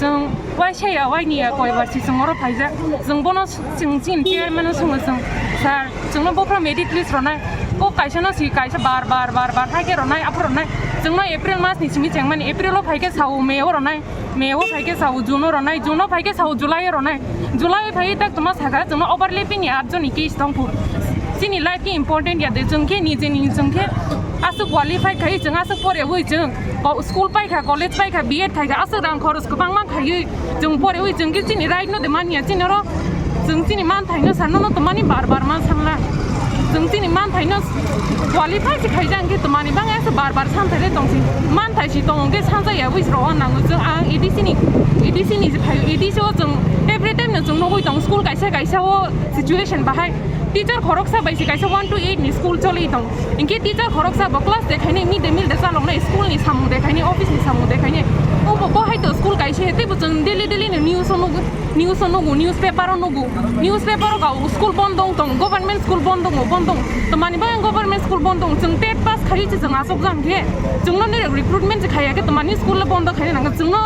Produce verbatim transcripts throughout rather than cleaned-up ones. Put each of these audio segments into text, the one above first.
Chwng waisa ya, waini ya, koibar si chwng oro phaijak. Chwng bono, chwng chini chairman no swngo chwng, "Sir, chwngno buphuru merit list rwnai." Kok kaisa no si kaisa bar bar bar bar hai khe rwnai, aphuru rwnai. Chwngno April mas ni simi chengmani, April o phai khe sao May o rwnai, May o phai khe sao June o rwnai, June o phai khe sao July o rwnai. July o phai tak tuma sakha, chwngno overlapping ni atjoni case tongphu. Chini life khe important ya de, chwng khe nijeni chwng khe aswk qualified khai, chwng aswk porewi chwng ko-, school paikha, college paikha, B Ed khaikha, aswk rang khoros kwbangma khaiwi chwng porewi chwng khe chini right no de manya, chini oro chwng chini manthaino sanno no twmani bar bar ma sanla. Chwng chini manthaino qualify se khaijak hwnkhe twmani bangwi aswk bar bar santhai le tongsi. Manthai si tongo hwnkhe sanjak ya wi rok o nango chwng ang A D C ni, A D C ni je phaio, A D C o chwng every time no chwng nugwi tongo school kaisa kaisa o situation bahai. Teacher khoroksa bai se kaisa one to eight ni school choli tong. Hinkhe teacher khoroksa bo class de khainai, mid day meal de chaloknai, school ni samung de khainai, office ni samung de khainai. O bo, bo hai to school kaisa he, tei bo chwng daily daily ni news o nugo, news o nugo, newspaper o nugo. Newspaper o ga school bondong tong, government school bondong o bondong. Twmani ba government school bondong, chwng tet pass khai se chwng asok jang khe. Chwngno ni recruitment se khaiya khe twmani school le bondo khaina nang. Chwngno,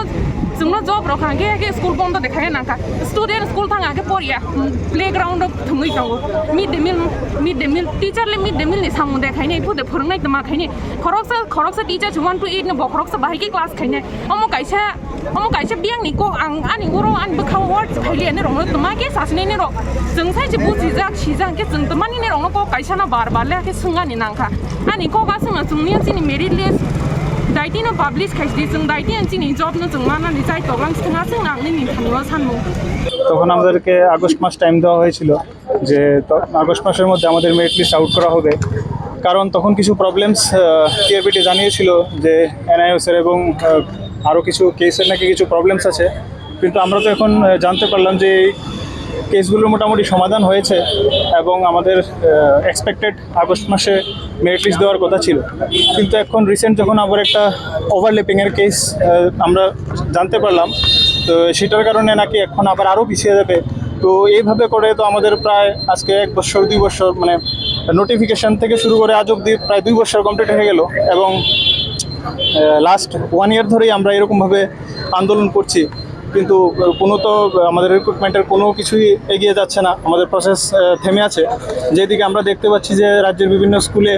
chwngno job rok kha khe, khe school bondo de khaina nang kha. Student school thang khe poria, playground o thwngwi tongo. Mid day meal, mid day meal, teacher le mid day meal ni samung de khainai, phude phwrwngnai tma khainai. Khoroksa, khoroksa teacher se one to eight no bo khoroksa bahai khe class khainai. Omo kaisa, omo kaisa biyang ni kok ang ani oro ani bwkha o word khaili ani rok no tma khe sasini ni rok. Chwng sai se bujijak, sijak khe chwng tma nini rok no kok kaisa no bar bar le khe swngani nang kha. Ani kok aswk no chwng niya chini merit list daiti no publish khai di, chwng daiti ang chini job no chwng manani chai toklang swng aswk nang nini thani o sanmung. তখন আমাদেরকে আগস্ট মাস টাইম দেওয়া হয়েছিল যে ত-, আগস্ট মাসের মধ্যে আমাদের merit list out করা হবে, কারণ তখন কিছু প্রবলেমস টিআরবিটি জানিয়েছিল যে এনআইওসের এবং আরও কিছু কেসের নাকি কিছু প্রবলেমস আছে। কিন্তু আমরা তো এখন আহ, জানতে পারলাম যে এই কেসগুলোর মোটামুটি সমাধান হয়েছে এবং আমাদের এক্সপেক্টেড আগস্ট মাসে মেরিট লিস্ট দেওয়ার কথা ছিল। কিন্তু এখন রিসেন্ট যখন আবার একটা ওভারল্যাপিংয়ের কেস আমরা জানতে পারলাম, তো সেটার কারণে নাকি এখন আবার আরও পিছিয়ে যাবে। তো এইভাবে করে তো আমাদের প্রায় আজকে এক বছর, দুই বছর, মানে নোটিফিকেশন থেকে শুরু করে আজ অবধি প্রায় দুই বছর কমপ্লিট হয়ে গেল এবং লাস্ট ওয়ান ইয়ার ধরেই আমরা এরকমভাবে আন্দোলন করছি, কিন্তু কোনো তো আমাদের রিক্রুটমেন্টের কোনো কিছুই এগিয়ে যাচ্ছে না। আমাদের প্রসেস থেমে আছে। যেদিকে আমরা দেখতে পাচ্ছি যে রাজ্যের বিভিন্ন স্কুলে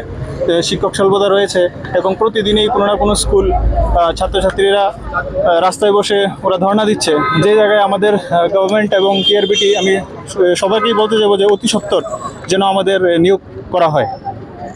শিক্ষক স্বল্পতা রয়েছে এবং প্রতিদিনই কোনো না কোনো স্কুল ছাত্রছাত্রীরা রাস্তায় বসে ওরা ধর্ণা দিচ্ছে। যে জায়গায় আমাদের গভর্নমেন্ট এবং টিআরবিটি, আমি সবাইকেই বলতে যাবো যে অতি সত্বর যেন আমাদের নিয়োগ করা হয়।